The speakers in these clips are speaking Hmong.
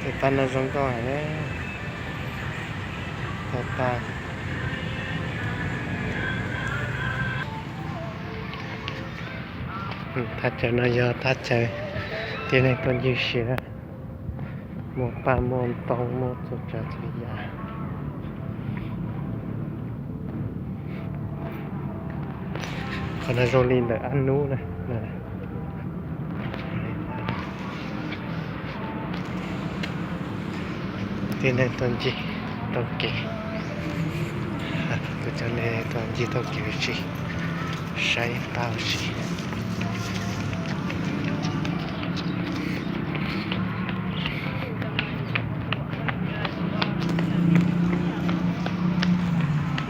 Tej paj no zoo nkauj heev. Thaj chaw, thaj chaw no yog thaj chaw tib neeg tuaj ncig si na. Muaj paj muaj ntoo muaj txhua tsav txhua yam. Qhov no zoo li ntawm Ab Nub na. Tib neeg tuaj ncig taug kev, kuv cov neeg tuaj ncig taug kev ua si, saib paj ua si.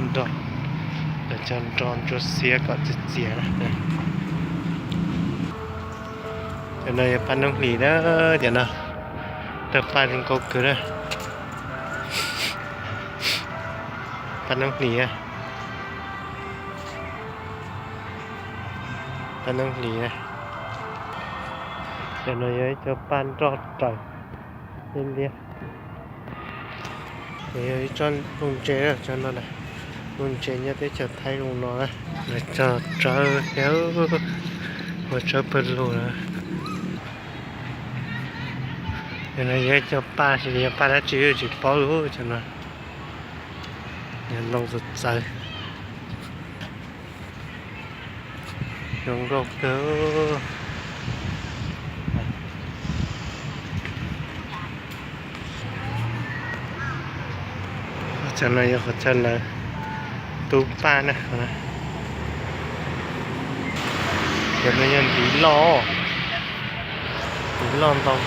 Nroj, lawv cog nroj ntsuab xiab kom txias txias na. Cov no yog paj noob hlis na, cov no tawg paj zoo nkauj kawg na. Paj noob hlis, paj noob hlis na. Cov no yog ib co paj nroj raws liab liab. Ces yog ib tsob looj ntse, tsob no na, looj ntse nyob teb chaws Thaib zoo no na. Lawv cog tsawb thiab, ua tsawb pawg lug na. Cov no yog ib co paj, xyov yog paj dab tsi tsis paub li cov no. Yog ntoo txawv txawv. Zoo nkauj kawg. Qhov chaw no yog qhov chaw lawv tu paj na. Cov no yog ntiv loj, ntiv loj ntau.